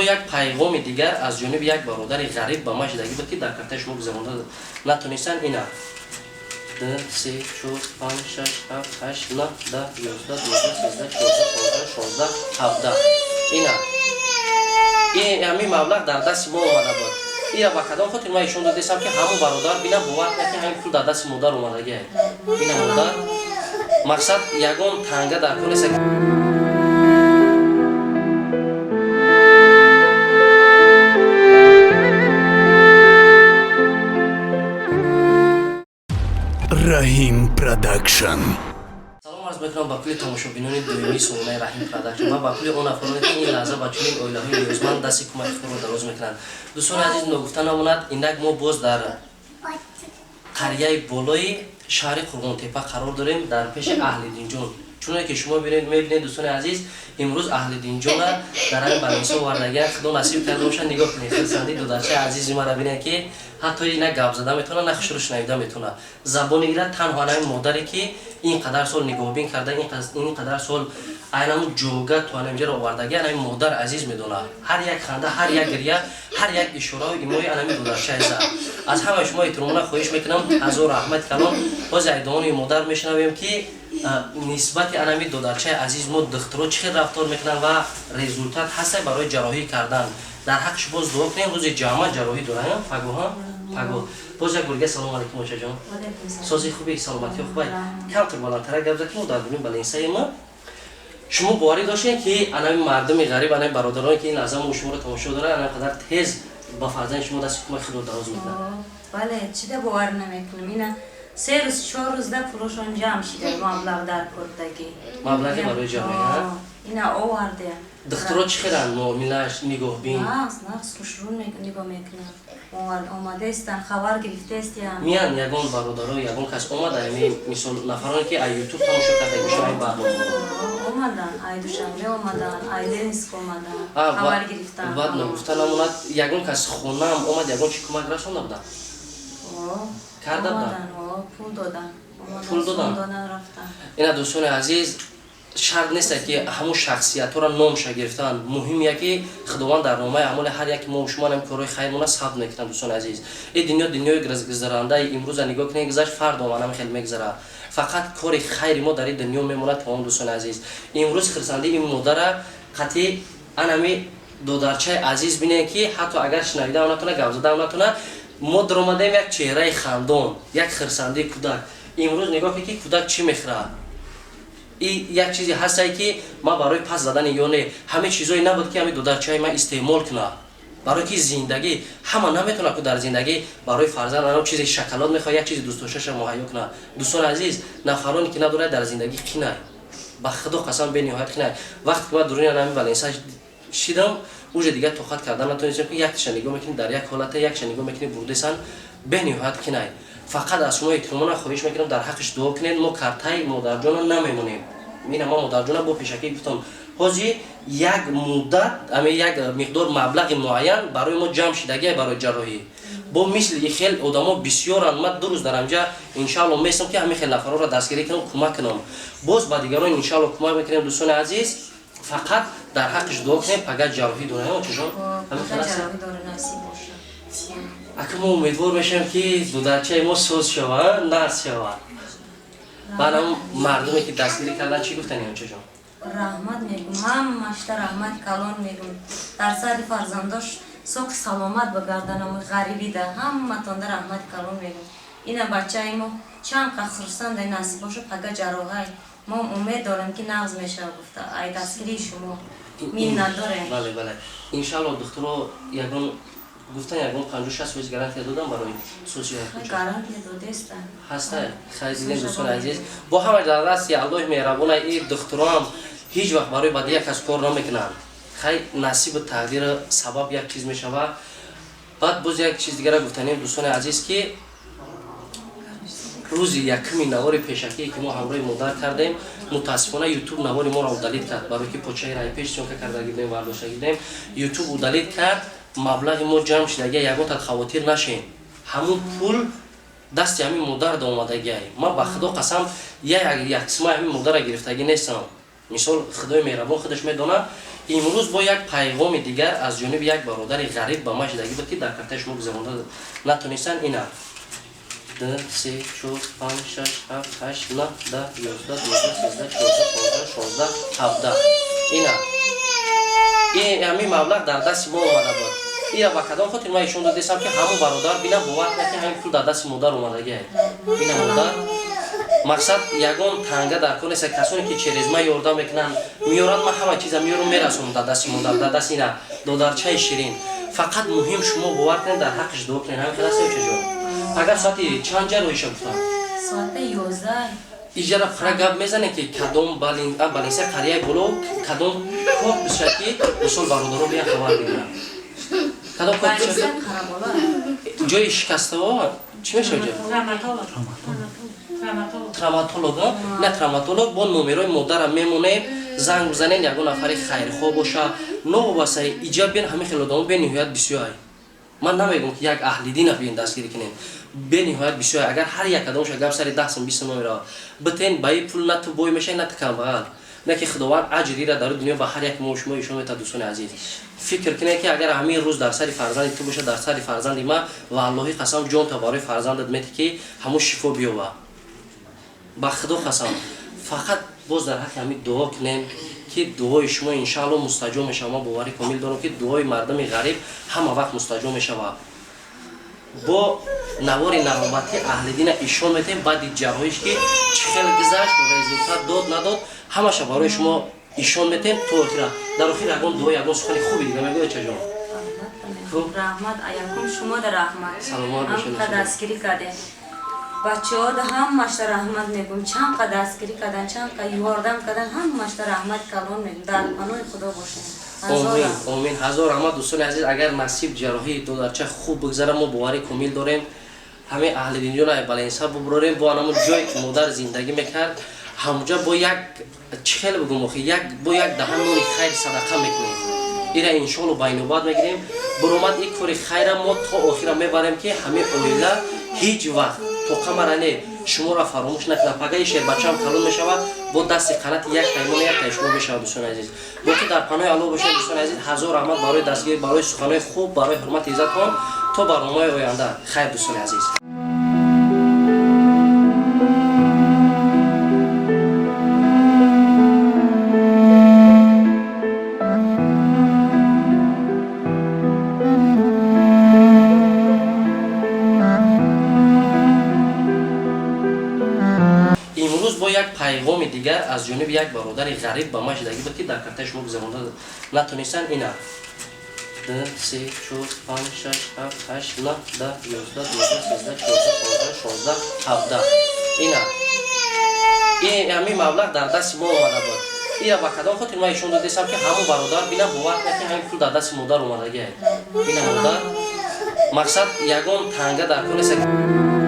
Бо як пайғоми дигар аз ҷониби як бародари ғариб ба ман шидагӣ буд, ки дар картаи шумо гузаронда натонистанд. Ина 2, 3, 4, 5, 6, 7, 8, 9, 10, 11, 12, 13, 14, 15, 16, 17. Ина ин ҳамин маблағ дар дасти мо омада буд. Ира ба кадом хотир ман ишон додестам, ки ҳамон бародар бина, бовар кунад, ки ҳамин пул дар дасти модар омадагиай. Ина модар, мақсад ягон танга дар кор нест. Раҳим Продакшн. Салом арз мекунам ба кулли тамошобинони доимии сомонаи Раҳим Продакшн ва ба кулли он нафароне, ки ин лаҳза ба чунин оилаҳои ниёзманд дасти кӯмаки худро дароз мекунанд. Дӯстони азиз, ногуфта намонад, инак мо боз дар қарияи болои шаҳри Қурғонтепа қарор дорем, дар пеши Аҳлиддинҷон. Чуноне ки шумо мебинед, дӯстони азиз, имрӯз Аҳлиддинҷона дар ҳамин балинсо овардагиан. Худо насиб карда бошад. Нигоҳ кунед, хирсандии додарчаи азизи мара бинед, ки ҳатто на гап зада метавонад, на хушрӯ шунавида метавонад. Забони ира танҳо анами модаре, ки ин қадар сол нигоҳбин карда, ин қадар сол айнаму ҷога то анамиҷаро овардаги, анами модар азиз медонад. Ҳар як ханда, ҳар як гиря, ҳар як ишораю имои анами додарчаи зар. Аз ҳамаи шумо эҳтиромона хоҳиш мекунам, ҳазор раҳмати калон. Боз айдонони модар мешунавем, ки нисбати анами додарчаи азиз мо духтуро чӣ хел рафтор мекунанд ва результат ҳастай барои ҷарроҳӣ кардан. Дар ҳаққиш боз дуо кунем. Рӯзи ҷамъа ҷарроҳӣ дорам, пагоҳа, пагоҳ. Боз як бурга салому алайкум, очаҷон. Сози хуби, саломатиё хубай? Камтар баландтара гап зад, ки мо дар дуруни балинсаи ма. Шумо боварӣ доштем, ки анами мардуми ғариб, анами бародароне, ки ин лаҳза мо шуморо тамошо доранд, анами қадар тез ба фарзанди шумо дасти кӯмаки худро дароз мекунанд? Бале, чида бовар намекунам. Ина 3 рӯз, 4 рӯзда пулошон ҷамъ шида, маблағ дар курдагӣ. Маблағи барои ҷамъия. Ина овардем. Духтуро чӣ хеланд, муомилааш, нигоҳбин? Нағз, нағз, хушрӯ нигоҳ мекунанд. Омадаистанд, хабар гирифтаистиям. Миян ягон бародаро, ягон кас омада, ами мисол нафароне, ки ай Ютуб тамошо карда мешаванд барномаро? Омадан, ай Душанбе омадан, ай Ленинск омадан, хабар гирифтан. Баъд нагуфта намонад, ягон кас хонаам омад, ягон чӣ кӯмак расонда буданд, карда буданд? Пул додан. Пул додан. Ина, дӯстони азиз, шарт нест, ки ҳамун шахсиятҳоро номша гирифтан. Муҳим яки Худованд дар номаи аъмоли ҳар яки мо шумо ҳам корҳои хайрмона сабт мекунад. Дӯстони азиз, ин дунё дунёи гузарандаи. Имрӯза нигоҳ кунед, гузашт, фардо манам хел мегузарад. Фақат кори хайри мо дар ин дунё мемонад. Тамом, дӯстони азиз, имрӯз хирсандии ин модара қатъи анами додарчаи азиз бинед, ки ҳатто агар шунавидаам натона, гап задаам натона, мо даромадаем, як чеҳраи хандон, як хирсандии кӯдак. Имрӯз нигоҳ кунед, ки кӯдак чӣ мехӯрад. И як чизе ҳастае, ки ман барои пас задани ё не, ҳамин чизое набуд, ки ҳамин додарчаи ман истеъмол кунад, барое ки зиндагӣ ҳама наметавонад ку. Дар зиндагӣ барои фарзанд анам чизе шоколад мехоҳад, як чизи дӯстдошташа муҳайё кунад. Дӯстони азиз, нафароне ки надорад, дар зиндагӣ қинай, ба Худо қасам, бениҳоят қинай. Вақте ки ман дуруни анами балинса шидам, уже дигар тоқат кардан натонистем, ки якташа нигоҳ мекунӣ, дар як ҳолата, якша нигоҳ мекунӣ, бурдесан, бениҳоят қинай. Фақат аз шумо эҳтиромона хоҳиш мекунам, дар ҳаққиш дуо кунед. Мо картаи модарҷона намемонем. Ина ма модарҷона бо пешакӣ гуфтам, ҳозир як муддат ами як миқдор маблағи муайян барои мо ҷамъ шидагия барои ҷарроҳӣ. Бо мисли хел одамо бисёранд. Ман 2 рӯз дар ҳамҷа, иншаалло, местам, ки ҳамин хел нафарҳоро дастгирӣ кунам, кӯмак кунам. Боз ба дигарон, иншаалло, кӯмак мекунем. Дӯстони азиз, фақат дар ҳаққиш дуо кунем. Пага ҷарроҳӣ дорем, чужон. Ака, мо умедвор мешавем, ки додарчаи мо соз шава, нарс шава. Баъдам мардуме, ки дастгирӣ кардан, чӣ гуфтани, ончаҷон? Раҳмат мегум, ҳамашта раҳмат калон мегум. Дар сари фарзандош соқи саломат ба гарданам ғарибида, ҳаматонда раҳмати калон мегум. Ина бачаи мо чанд қа хурсанда. Насиб боша, пага ҷарроҳай. Мо умед дорем, ки нағз мешава гуфта. Ай дастгирии шумо миннат дорем. Бале, иншаалло. Духтуро ягон гуфтан, ягон 50-60% гарантия додам барои соси? Гарантия додеста. Ҳаста. Хай, дидем, дӯстони азиз, бо ҳама дар дасти Аллоҳи меҳрабона. И духтуроам ҳеҷ вақт барои бади як кас кор намекунанд. Хай, насибу тақдир сабаб як чиз мешавад. Баъд боз як чиз дигара гуфтанем, дӯстони азиз, ки рӯзи якуми навори пешакие, ки мо ҳамроҳи модар кардем, мутаассифона, Ютуб навори моро удалить кард, барое ки почаи рай пеш съёмка карда гирдем, вардошта гирдем, Ютуб удалить кард. Маблағи мо ҷамъ шидагия, ягон тад хавотир нашем, ҳамун пул дасти ҳамин модар да омадагиай. Ман ба Худо қасам, як қисмаи ҳамин модара гирифтагӣ нестам. Мисол, Худои меҳрабон худаш медонад. Имрӯз бо як пайғоми дигар аз ҷониби як бародари ғариб ба ман шидагӣ буд, ки дар картаи шумо гузаронда натонистанд. Ина 2, 3, 4, 5, 6, 7, 8, 9, 10, 11, 12, 13, 14, 15, 16, 17. Ина ин ҳамин маблағ дар дасти мо омада буд. Ира ба кадом хотир ман ишон додесам, ки ҳамон бародар бина, бовар кунад, ки ҳамин пул дар дасти модар омадагиай. Ина модар, мақсад ягон танга дар кор нест. Касоне ки через ман ёрдам мекунанд, меёранд, ман ҳама чиза меёрам, мерасонам дар дасти модар, дар дасти ина додарчаи ширин. Фақат муҳим, шумо бовар кунед, дар ҳаққиш дуо кунед. Ҳамин хел аст, чаҷон? Агар соати чанд ҷарроҳиша гуфтам? Соати 11. Иҷара пура гап мезанем, ки кадом балинса, қарияи боло, кадом корпус шад, ки мисол бародаро биян хабар бигиранд, кадом корпус шад, ҷои шикастаҳо чӣ мешавад, травматолог, на травматолог. Бо номерои модарам мемонем, занг бизанен, ягон нафари хайрхоҳ боша, новобаста иҷа бен. Ҳамин хел одамо бениҳоят бисёр. Ман намегӯм, ки як аҳли дина биен дастгирӣ кунем, бениҳоят бисёр. Агар ҳар як кадомша гап сари 10 сум, 20 сум меравад, битен ба и пул, на ту бой мешавӣ, на ту камбағал, на ки Худованд аҷрира дар дунё ба ҳар як мо шумо ишон метавад. Дӯстони азиз, фикр кунед, ки агар ҳамин рӯз дар сари фарзанди ту бошад, дар сари фарзанди ма, валлоҳи қасам, ҷонта барои фарзандат метӣ, ки ҳамун шифо биёба. Ба Худо қасам, фақат боз дар ҳаққи ҳамин дуо кунем, ки дуои шумо иншаалло мустаҷоб мешавад. Ман боварӣ комил дорам, ки дуои мардуми ғариб ҳама вақт мустаҷоб мешавад. Бо навори навбатӣ аҳли дина ишон метаҳем, баъди ҷарроҳиш ки чӣ хел гузашт, результат дод, надод, ҳамаша барои шумо ишон метаҳем то охира. Дар охир ягон дуо, ягон сухани хуби дига мегӯяд, чаҷон? Раҳмат аякум, шумо да раҳмат. Саломат бошед. Дастгирӣ кардем. Бачаҳо ҳамашта раҳмат мегӯм. Чанд қа дастгирӣ кардан, чанд қа ёрдам кардан, ҳамашта раҳмат калон мегӯм. Дар паноҳи Худо бошем. Омин, омин, ҳазор раҳмат. Дӯстони азиз, агар насиб ҷарроҳии додарча хуб бигзара, мо боварӣ комил дорем, ҳамин аҳли динҷона баленса буброрем, бо анамун ҷое ки модар зиндагӣ мекард, ҳамуҷа бо як, чӣ хеле бигӯм охи, як бо як даҳан нони хайр садақа мекунем. Ира иншоалло байнобат мегирем. Буромад, ин кори хайра мо то охира мебарем, ки ҳамин оила ҳеҷ вақт тоқамара не, шуморо фаромӯш накунад. Пагаи шербачаам калон мешавад, бо дасти қанати як таймона як тай шумо мешавад. Дӯстони азиз, боқӣ дар паноҳи Аллоҳ бошед. Дӯстони азиз, ҳазор раҳмат барои дастгирӣ, барои суханои хуб, барои ҳурмати иззатон. То барномаи оянда хайр, дӯстони азиз. Имрӯз бо як пайғоми дигар аз ҷониби як бародари ғариб ба ман шидагӣ буд, ки дар картаи шумо гузаронда натонистанд. Ина 2, 3, 4, 5, 6, 7, 8, 9, 10, 11, 12, 13, 14, 15, 16, 17. Ина ин ҳамин маблағ дар дасти мо омада буд. Ира ба кадом хотир ман ишон додесам, ки ҳамон бародар бина, бовар кунад, ки ҳамин пул дар дасти модар омадагиай. Ина модар, мақсад ягон танга дар кор нест.